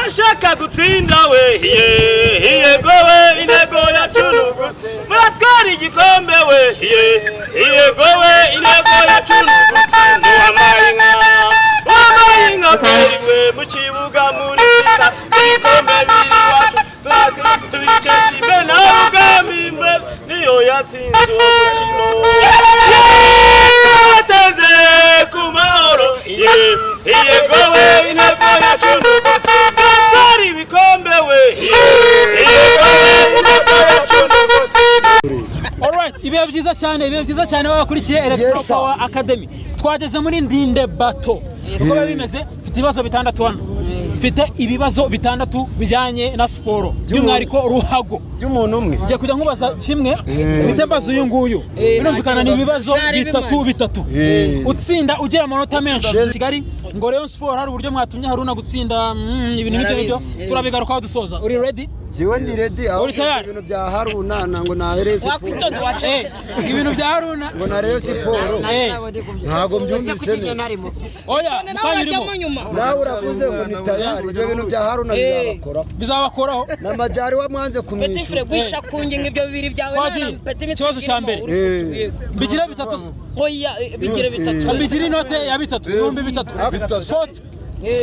Murashaka gutsinda we, yego we, intego yacu ni ugutsinda. Muratwara igikombe we, yego we, intego yacu ni ugutsinda. Uwamaye inka, uwamaye inka we, mu kibuga muri sita, ibikombe biri iwacu tubikesha imena ubwami mwe niyo yatsinze uwo mukino. Bateze ku mahoro, yego we, intego yacu ni ugutwara ibikombe we, yego we, intego yacu ni ugutsinda. Alright, ibihe byiza cyane, ibihe byiza cyane babakurikiye Electro Yes, sir. Power Academy. Twageze muri Ndinde Battle. Uko biba bimeze, mfite ibibazo bitandatu hano. Mfite ibibazo bitandatu bijyanye na siporo, by'umwihariko ruhago. By'umuntu umwe. Ngiye kujya nkubaza kimwe, mpite mbaza uyu nguyu. Birumvikana ni ibibazo bitatu bitatu. Utsinda ugira amanota menshi. Kigali ngo Rayon Sport hari uburyo mwatumye Haruna gutsinda, ibintu nk'ibyo ngibyo. Barabizi. Turabigarukaho dusoza. Uri ready? Jewe ndi ready aho. Uri tayari? Ibintu bya Haruna ngo na Rayon Sport. Wakwitonda wacecetse. Ibintu bya Haruna. Ngo na Rayon Sport. Ntabwo mbyumvise neza. Oya, nawe mukanya urimo. urajyamo nyuma. Nawe uravuze ngo ni tayari, ibyo bintu bya Haruna bizabakoraho. Bizabakoraho. N'amajyari wamwanze Petit kumwishyura. frère, gwisha ku ngingo ibyo bibiri byawe. Twagiye. Nta petit Ikibazo cya mbere. Bigira bitatu se? Oya, bigire bitatu. Bigira inote ya bitatu, 3000.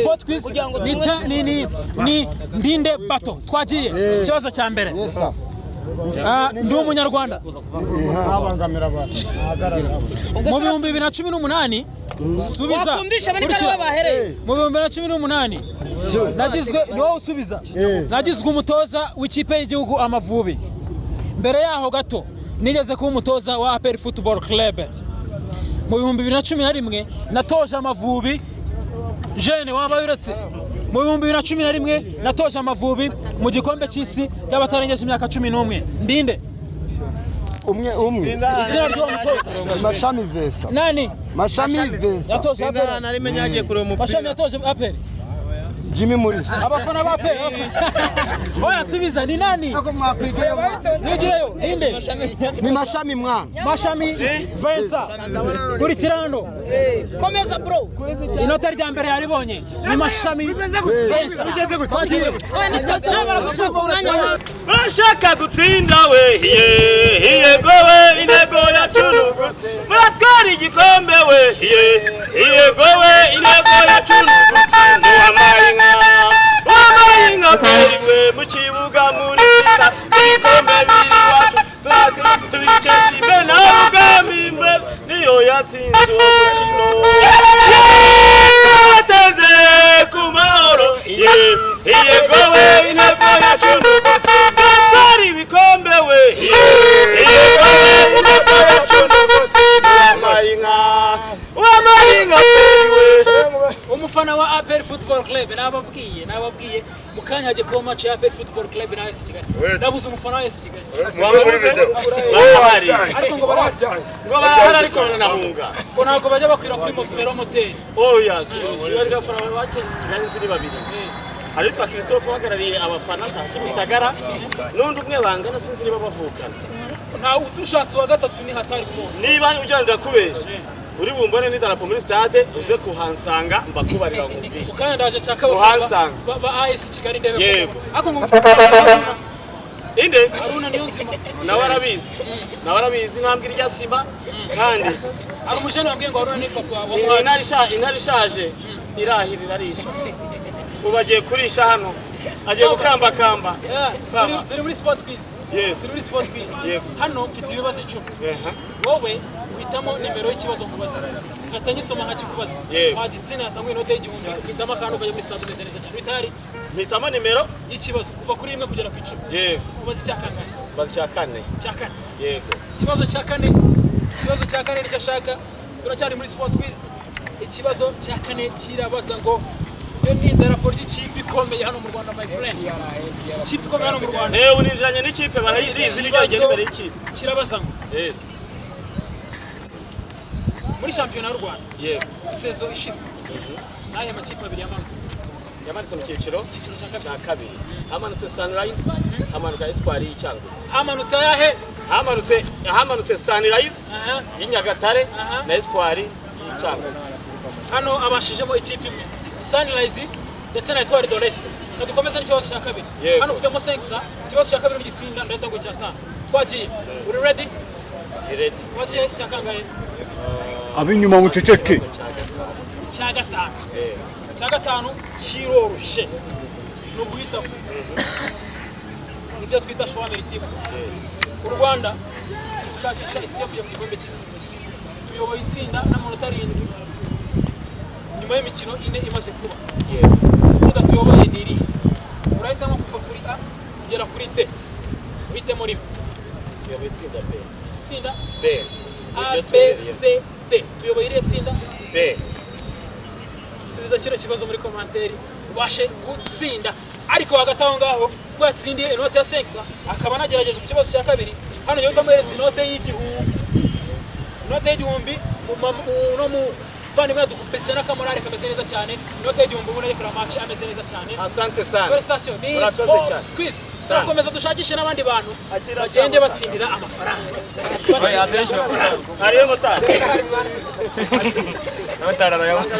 Sport quiz. Kugira ngo ni tunywe. Ni Ndinde Battle. Twagiye, ikibazo cya mbere. Yes, sir. Ah, ndi umunyarwanda. Mu 2018, subiza. Wakumvisha bari Kurikira. kare bahereye. Mu 2018 nagizwe, ni wowe usubiza, nagizwe umutoza w'ikipe y'igihugu Amavubi. Mbere yaho gato nigeze kuba umutoza wa APR Football Club. Mu 2011 natoje Amavubi jeune waba uretse. Mu 2011 natoje Amavubi mu gikombe cy'isi cy'abatarengeje imyaka 11. Ndinde? Umwe umwe. Izina ry'uwo mutoza? Mashami Vesa. Nani? Mashami Vesa. Yatoje APR? Mashami yatoje APR? Jimmy Mulisa. Abafana ba APR, oya, nsubiza, ni nani? Nigireyo, ninde? Ni Mashami mwana. Mashami Vincent, kurikira hano. Komeza, bro. Inota rya mbere yaribonye, ni Mashami Vincent. Twagiye. Oya, nitwe nawe baragushaka umwanya wawe. Murashaka gutsinda we, yego we, intego yacu ni ugutsinda. Muratwara igikombe we, yego we, intego yacu ni ugutsinda. Uwamaye inka, uwamaye inka we, mu kibuga muri sita, ibikombe biri iwacu tubikesha imena ubwami mwe niyo yatsinze uwo mukino. Bateze ku mahoro, yego we, intego yacu ni ugutwara ibikombe we, yego we, intego yacu ni ugutsinda. Uwamaye inka, uwamaye inka we. Umufana wa APR Football Club, nababwiye mu kanya hagiye kuba match ya APR Football Club na AS Kigali. Nabuze umufana wa AS Kigali. Barahari. Ariko ngo barahari. Ngo barahari, ariko baranahunga. Ngo ntabwo bajya bakwira kuri velomoteri. Oya, bari gafana bacenze Kigali nzi ni babiri. Hari uwitwa Christophe uhagarariye abafana ta Kimisagara, n'undi umwe bangana, sinzi niba bavukana. Nta udushatse wa gatatu, ni hatari kumubona. Niba ugira ndakubeshya, uri bumbone n'idarapo muri stade, uze kuhansanga mbakubarira ngo mbwire. Mu kanya ndaje nshaka abafana Uhansanga. ba AS Kigali ndebe ko- Yego. Ariko ngo Haruna, Inde? Haruna niyo nzima. Nawe arabizi, nawe arabizi, intambwe irya sima kandi. Hari umujene wambwiye ngo Haruna ni papa wa Muhaji. Intare ishaje irahira irarisha. Ubu agiye kurisha hano, agiye gukambakamba. Yeah, Baba. turi muri sport quiz. Yes. Turi muri sport quiz. Yego. Hano mfite ibibazo 10. Wowe uhitamo nimero y'ikibazo nkubaza, nkahita nyisoma nkakikubaza. Yego. Wagitsina hatangwa inote y'1000, ukihitamo akantu ukajya muri stade umeze neza cyane. Uri Mpitamo nimero y'ikibazo kuva kuri 1 kugera ku 10. Yego. Ubaza icya kangahe? Mbaza icya kane. Icya kane. Yego. Ikibazo cya kane, ikibazo cya kane nicyo ashaka. Turacyari muri sport quiz. Ikibazo cya kane kirabaza ngo iyo ni idarapo ry'ikipe ikomeye hano mu Rwanda, my friend, ikipe ikomeye hano mu Rwanda. Ewe, uninjiranye n'ikipe, barayizi n'ibyo bagenda imbere y'ikipe. Kirabaza ngo Yes. muri shampiyona y'u Rwanda Yego. saison ishize, n'aya makipe abiri yamanutse? Yamanutse mu cyiciro Icyiciro cya kabiri. cya kabiri, hamanutse Sunrise, hamanuka Espoir y'Icyangugu. Hamanutse ayahe? Hamanutse Sunrise y'Inyagatare na Espoir y'Icyangugu. Hano abashijemo ikipe imwe, Sunrise. Ndetse na Etoile de l'Est. Reka dukomeze n'ikibazo cya kabiri. Yego. Hano ufitemo 5, ikibazo cya kabiri n'igitsinda ndahita ngo icyatanu. Twagiye. Uri ready? Ready. Wasi cya kangahe? Ab'inyuma muceceke. Icya gatanu. Icya gatanu kiroroshye, ni uguhitamo ibyo twita choix multiple. U Rwanda turi gushakisha itike yo kujya mu gikombe cy'isi. Tuyoboye itsinda n'amanota 7 nyuma y'imikino 4 imaze kuba. Itsinda tuyoboye ni irihe? Urahitamo kuva kuri A kugera kuri D, uhitemo rimwe. Tuyoboye itsinda B. Itsinda B. A, B, C, D. Tuyoboye irihe tsinda? B. Subiza kino kibazo muri commentaire ubashe gutsinda. Ariko hagati aho ngaho, kuko yatsindiye inote ya 5, akaba anagerageza ku kibazo cya kabiri, hano njyewe utamuhereza inote y'igihumbi, inote y'igihumbi no mu muvandimwe yadukubise n'akamorale kameze neza cyane. Inote y'igihumbi ubona ari kureba match ameze neza cyane. Asante sana. Félicitations. Ni Murakoze sport cyane. quiz. Turakomeza dushakishe n'abandi bantu bagende batsindira amafaranga, batsindira amafaranga. Ariyo motari. Motari arayabona.